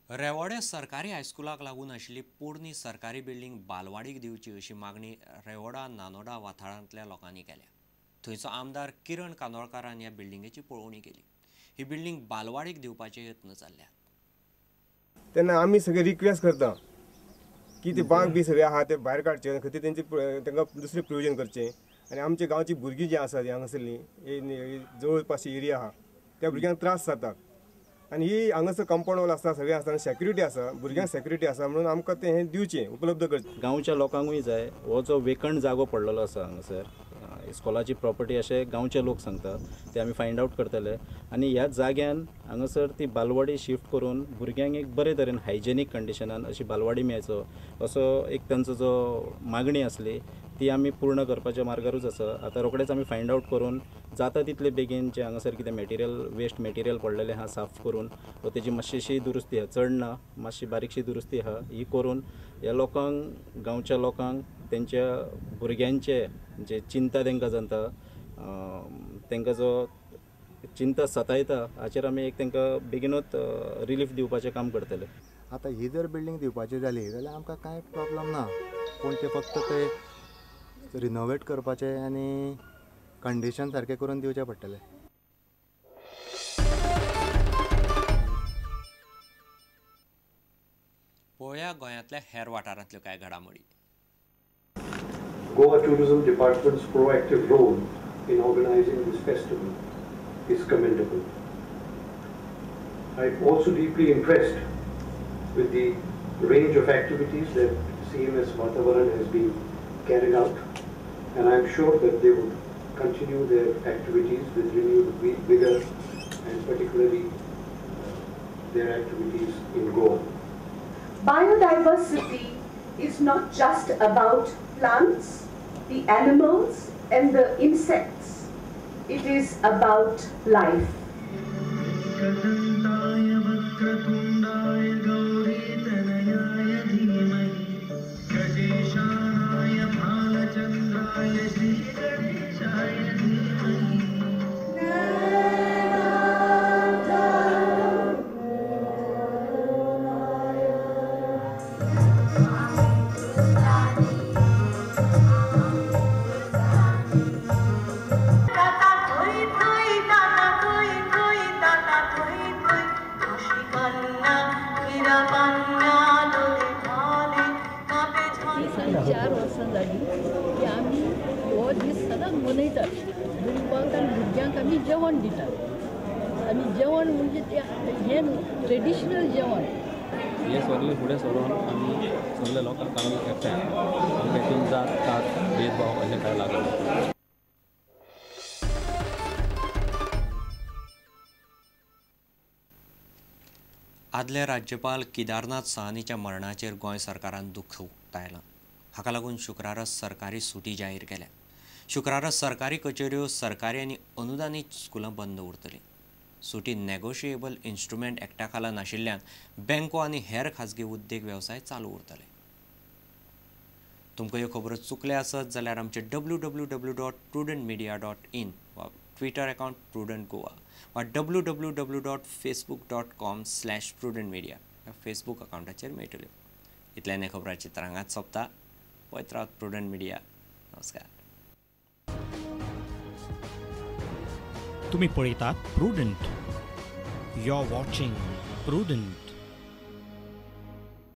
रेवोडे सरकारी हायस्कुलाक लागून आशिल्ली पोरणी सरकारी बिल्डिंग बालवाडीक दिवची अशी मागणी रेवोडा नानोडा वाठारांतल्या लोकांनी केल्या. थंयचो आमदार किरण कांदोळकारान ह्या बिल्डिंगेची पळोवणी केली. ही बिल्डिंग बालवाडीक दिवपाचे यत्न चल्ल्यात. तेन्ना आमी सगळे रिक्वेस्ट करता की ते बाग बी सगळे आहा ते भायर काडचे खातीर तेंचे तांकां दुसरें प्रयोजन करचें आनी आमच्या गांवची भुरगीं जीं आसा हांगासरलीं जवळपास एरिया आहा त्या भुरग्यांक त्रास जातात आनी ही हांगासर कंपाउंड वॉल आसा सगळें आसा आनी सेक्युरिटी आसा, भुरग्यांक सेक्युरिटी आसा म्हणून आमकां तें हें दिवचें, उपलब्ध करचें. गांवच्या लोकांकूय जाय हो जो वेकंट जागो पडलेलो आसा हांगासर इस्कॉलाची प्रॉपर्टी अशें गांवचे लोक सांगता ते आमी फायंड आवट करतले आनी ह्या जाग्यान हांगासर ती बालवाडी शिफ्ट करून भुरग्यांक एक बरे तरेन हायजेनीक कंडिशनान अशी बालवाडी मेळचो असो एक तांचो जो मागणी आसली ती आमी पूर्ण करपाच्या मार्गारूच आसा. आतां रोखडेच आमी फायंड आवट करून जाता तितले बेगीन जे हांगासर कितें मटेरियल वेस्ट मटेरियल पडलेलें आहा साफ करून व तेजी मातशीशी दुरुस्ती आहा, चड ना मातशी बारीकशी दुरुस्ती आहा, ही करून ह्या लोकांक गांवच्या लोकांक तेंच्या भुरग्यांचे जे चिंता तांकां जाता तांकां जो चिंता सतायता हाचेर आमी एक तांकां बेगीनूच रिलीफ दिवपाचें काम करतले. आतां ही जर बिल्डींग दिवपाची जाली जाल्यार आमकां कांय प्रॉब्लम ना, पूण ते फक्त ते रिनोवेट करपाचें आनी कंडिशन सारकें करून दिवचें पडटलें. पळोवया गोंयांतल्या हेर वाठारांतल्यो कांय घडामोडी. Goa Tourism Department's proactive role in organizing this festival is commendable. I am also deeply impressed with the range of activities that CMS Vatavaran has been carried out, and I am sure that they would continue their activities with renewed vigor and particularly their activities in Goa. Biodiversity is not just about plants, the animals and the insects. It is about life. चार वर्सां जाली की आमी हो दीस सदांच मनयतात. भुरग्यांक आनी भुरग्यांक आमी जेवण दितात आनी जेवण म्हणजे ते हें न्हू, ट्रेडिशनल जेवण. हे सगळे फुडें सरून आमी सगळे लोकांक आमी एकठांय आमकां हितून जात कात भेदभाव अशें कांय लागना. आदले राज्यपाल केदारनाथ सहानीच्या मरणाचेर गोंय सरकारान दुख्ख उक्तायलां. हाका लागून शुक्रारा सरकारी सुटी जाहीर केल्या. शुक्रारा सरकारी कचेऱ्यो, सरकारी आनी अनुदानीत स्कुलां बंद उरतलीं. सुटी नेगोशिएबल इन्स्ट्रुमेंट एक्टा खाला नाशिल्ल्यान बँको आनी हेर खाजगी उद्देग वेवसाय चालू उरतले. तुमकां ह्यो खबरो चुकल्या आसत जाल्यार आमचे www.prudentmedia.in वा ट्विटर अकाउंट प्रुडंट गोवा वा www.facebook.com/prudentmedia ह्या फेसबूक अकाउंटाचेर मेळटल्यो. इतल्यान खबरांची तरंगात सोंपता. पळयत रावत प्रुडंट मिडिया. नमस्कार. तुम्ही पळयतात Prudent. You are watching Prudent.